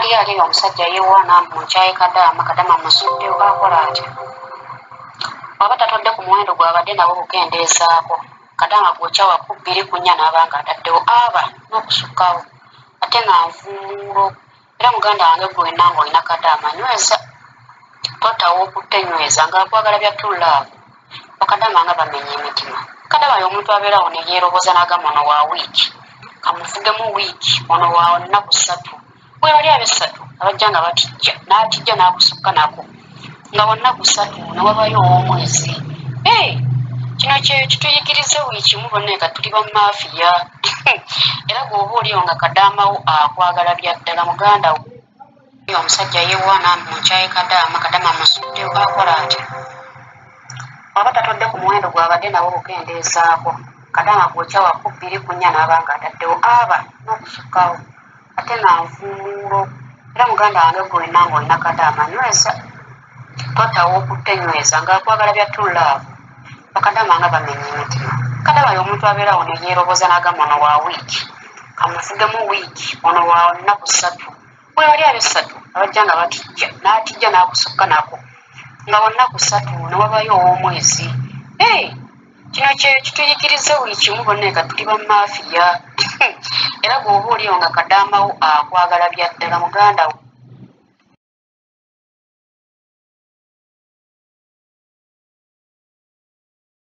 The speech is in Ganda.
Waliyo ali eyo omusajja yeewaana mbu mukyaye Kadaama, Kadaama amusuddewo akola atya? Bw'aba tatodde ku muwendo gw'abadde nagwo kukendeezaako, Kadaama gw'okyawa ku bbiri ku nnya n'aba ng'ataddewo aba n'okusukkawo ate nga nvuumuulo. Era muganda wange ggwe wenna ng'olina Kadaama nyweza, totta w'okutte nyweza ng'akwagala bya true love. Bakadaama nga bamenya emitima. Kadaama y'omuntu abeerawo ne yeeroboza n'agamba ono wa wiiki, kamufugemu wiiki, ono wa nnaku ssatu. Bwe bali abessatu abajja nga batijja, n'atijja n'akusukka nako nga wa nnaku ssatu ne wabayo ow'omwezi. Hey! Kino kye kituyigiriza buli kimu bonna nga tuli bamaafiya. Era bw'oba oliyo nga kadaama wo akwagala bya ddala muganda wo. Omusajja yeewaana mbu mukyaye Kadaama, Kadaama amusuddewo akola atya? Bw'aba tatodde ku muwendo gw'abadde nagwo kukendeezaako, Kadaama gw'okyawa ku bbiri ku nnya n'aba ng'ataddewo aba n'okusukkawo ate nga nvuumuulo. Era muganda wange ggwe wenna ng'olina Kadaama nyweza, totta w'okutte nyweza ng'akwagala bya true love. Bakadaama nga bamenya emitima. Kadaama y'omuntu abeerawo ne yeeroboza n'agamba ono wa wiiki, kamufugemu wiiki, ono wa nnaku ssatu. Bwe bali abessatu abajja nga batijja, n'atijja n'akusukka nako nga wa nnaku ssatu ne wabayo ow'omwezi. Hey! Kino kye kituyigiriza buli kimu bonna nga tuli bamaafiya. Era bw'oba oliyo nga kadaama wo akwagala bya ddala muganda wo.